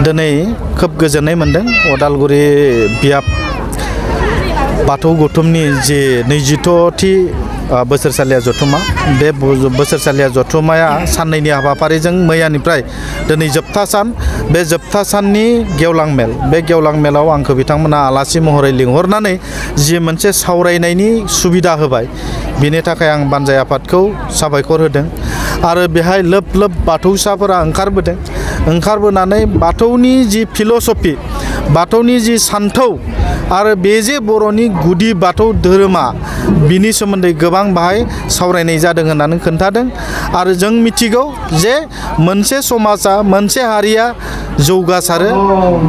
दिनै खोब गोजोननाय मोनदों उदालगुरि बियाब बाथौ गौथुमनि जे 22थि बोसोरसालिया जथुमा बे बोसोरसालिया जथुमाया साननैनि हाबाफारिजों मैयानिफ्राय दिनै जोबथा सान बे जोबथा साननि गेवलां मेल बे गेवलां मेलाव आंखौ बिथांमोना आलासि महरै लिंहरनानै जि मोनसे सावरायनायनि सुबिदा होबाय बिनि थाखाय आं बानजाय आफादखौ साबायखर होदों आरो बेहाय लोब लोब बाथौसाफोरा ओंखारबोनानै बाथौनि जि फिल'सफि बाथौनि जि सान्थौ आरो बे जे बर'नि गुदि बाथौ धोरोमा बिनि सोमोन्दै गोबां बाहाय सावरायनाय जादों होननानै खोन्थादों आरो जों मिथिगौ जे मोनसे समाजा मोनसे हारिया जौगासारो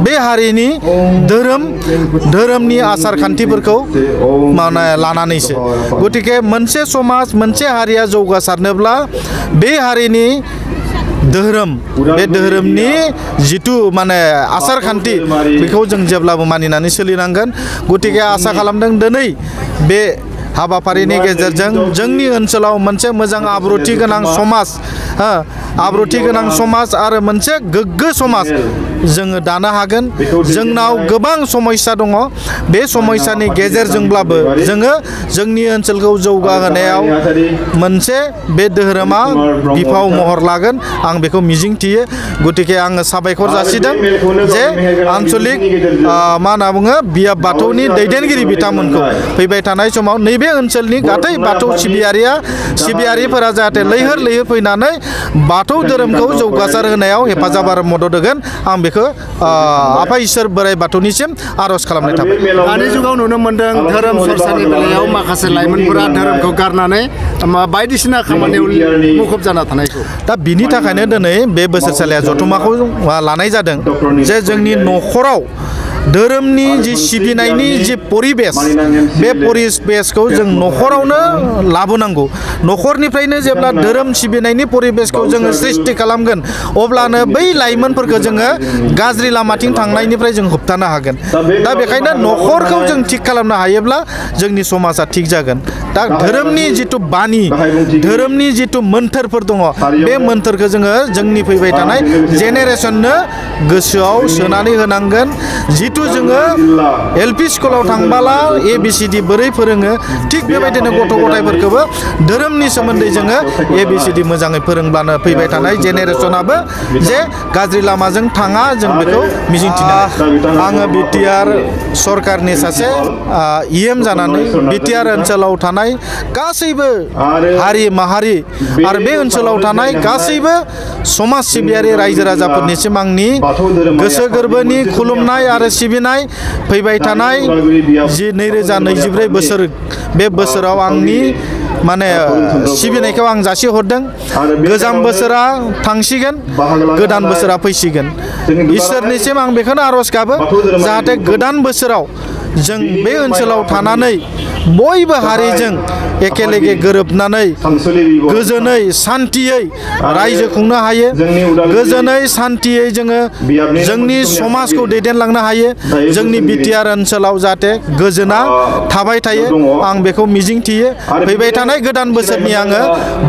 बे हारिनि धोरोमनि आसार खान्थिफोरखौ लानानैसो गतिके मोनसे समाज मोनसे हारिया जौगासारनोब्ला बे हारिनि धोरोम बे धोरोमनि जितु आसार खान्थि बेखौ जों जेब्लाबो मानिनानै सोलिनांगोन गतिके आसा खालामदों दिनै बे हाबाफारिनि गेजेरजों जोंनि ओनसोलाव मोनसे मोजां आब्रुथि गोनां समाज आरो मोनसे गोग्गो समाज जोङो दानो हागोन जोंनाव गोबां समस्या दङ बे समस्यानि गेजेरजोंब्लाबो जोङो जोंनि ओनसोलखौ जौगाहोनायाव मोनसे बे धोरोमा बिफाव महर लागोन आं बेखौ मिजिंथियो गतिके आङो साबायखर जासिदों जे आन्चलिक मा होनना बुङो बियाब बाथौनि दैदेनगिरि बिथांमोनखौ फैबाय थानाय समाव नैबे ओनसोलनि गासै बाथौ सिबियारिफोरा जाहाथे लैहोर फैनानै बाथौ धोरोमखौ जौगासार होनायाव हेफाजाब आरो मदद होगोन आं बेखौ आफा इसोर बोराइ बाथौनिसिम आर'ज खालामनाय थाबाय। दानि जुगाव नुनो मोनदों धोरोम सरसानि बेलायाव माखासे लाइमोनफोरा धोरोमखौ गारनानै बायदिसिना खामानियाव मुखुब जाना थानायखौ दा बिनि थाखायनो दिनै बे बोसोरसालिया जथुमाखौ लानाय जादों जे जोंनि न'खराव धोरोमनि जि सिबिनायनि जि परिबेस बे परिबेसखौ जों न'खरावनो लाबोनांगौ न'खरनिफ्रायनो जेब्ला धोरोम सिबिनायनि परिबेसखौ जोङो सृष्टि खालामगोन अब्लानो बै लाइमोनफोरखौ जोङो गाज्रि लामाथिं थांनायनिफ्राय जों होबथानो हागोन दा बेखायनो न'खरखौ जों थिग खालामनो हायोब्ला जोंनि समाजा थिग जागोन दा धोरोमनि जितु बानि धोरोमनि जितु मोन्थोरफोर दङ बे मोन्थोरखौ जोङो जोंनि फैबाय थानाय जेनेरेसननो गोसोआव सोनानै होनांगोन जितु जोङो एलपि स्कुलाव थांबाला ABCD बोरै फोरोङो थिग बेबायदिनो गथ' गथायफोरखौबो धोरोमनि सोमोन्दै जोङो ABCD मोजाङै फोरोंब्लानो फैबाय थानाय जेनेरेसनाबो जे गाज्रि लामाजों थाङा जों बेखौ मिजिंथिनो आङो BTR सरकारनि सासे EM जानानै BTR ओनसोलाव थानाय गासैबो हारि माहारि आरो बे ओनसोलाव थानाय गासैबो समाज सिबियारि रायजो राजाफोरनिसिम आंनि गोसो गोरबोनि खुलुमनाय आरो सिबिनाय फैबाय थानाय जि 2024 बोसोर बे बोसोराव आंनि सिबिनायखौ आं जासिहरदों गोजाम बोसोरा थांसिगोन गोदान बोसोरा फैसिगोन इसोरनिसिम आं बेखौनो आर'ज गाबो जाहाथे गोदान बोसोराव जों बे ओनसोलाव थानानै बयबो हारिजों एखेलेगे गोरोबनानै गोजोनै सान्थियै रायजो खुंनो हायो गोजोनै सान्थियै जोङो जोंनि समाजखौ दैदेनलांनो हायो जोंनि BTR ओनसोलाव जाहाथे गोजोना थाबाय थायो आं बेखौ मिजिंथियो फैबाय थानाय गोदान बोसोरनि आङो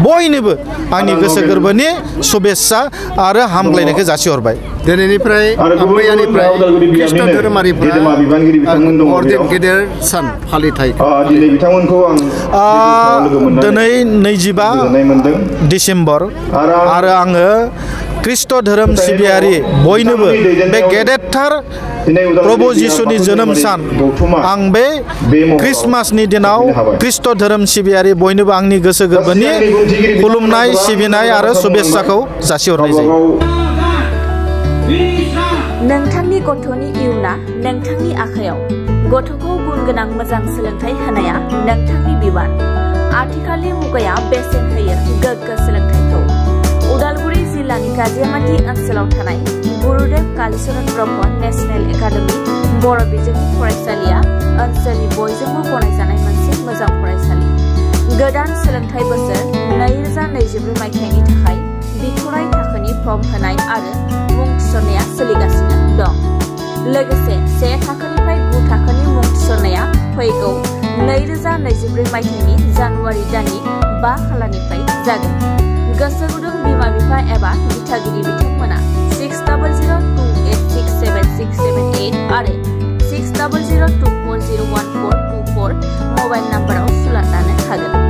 बयनोबो आंनि गोसो गोरबोनि शुभेच्छा आरो हामग्लायनायखौ जासिहरबाय दिनैनिफ्राय मैयानिफ्राय ख्रिस्ट धोरोमारिफोरा गेदेर सान फालिथाय दिनै 25 डिसेम्बर आरो आङो ख्रिस्ट धोरोम सिबियारि बयनोबो बे गेदेरथार प्रभु जिसुनि जोनोम सान आं बे क्रिसमासनि दिनाव ख्रिस्ट धोरोम सिबियारि बयनोबो आंनि गोसो गोरबोनि खुलुमनाय सिबिनाय आरो शुभेच्छाखौ जासिहरनाय जायो। नोंथांनि गथ'नि इयुना नोंथांनि आखायाव गथ'खौ गुन गोनां मोजां सोलोंथाइ होनाया नोंथांनि बिबान आथिखालनि मुगाया बेसेन होयो गोग्गो सोलोंथाइखौ उदालगुरि जिल्लानि काजियामाटी ओनसोलाव थानाय गुरुदेव कालीचरण ब्रह्म नेशनेल एकाडेमी बर' बिजोंनि फरायसालिया ओनसोलनि बयजोंबो गनायजानाय मोनसे मोजां फरायसालि गोदान सोलोंथाइ बोसोर 2024 मायथाइनि थाखाय बिथराइ थाखोनि फर्म होनाय आरो मुं थिसननाया सोलिगासिनो दं लोगोसे 1 थाखोनिफ्राय 9 थाखोनि मुं थिसननाया फैगौ 2024 मायथाइनि जानुवारि दाननि 5 खालारनिफ्राय जागोन गोसो गुदुं बिमा बिफा एबा दिथागिरि बिथांमोना 600286 आरो 6002401424 मबाइल नाम्बाराव सुलादनो हागोन।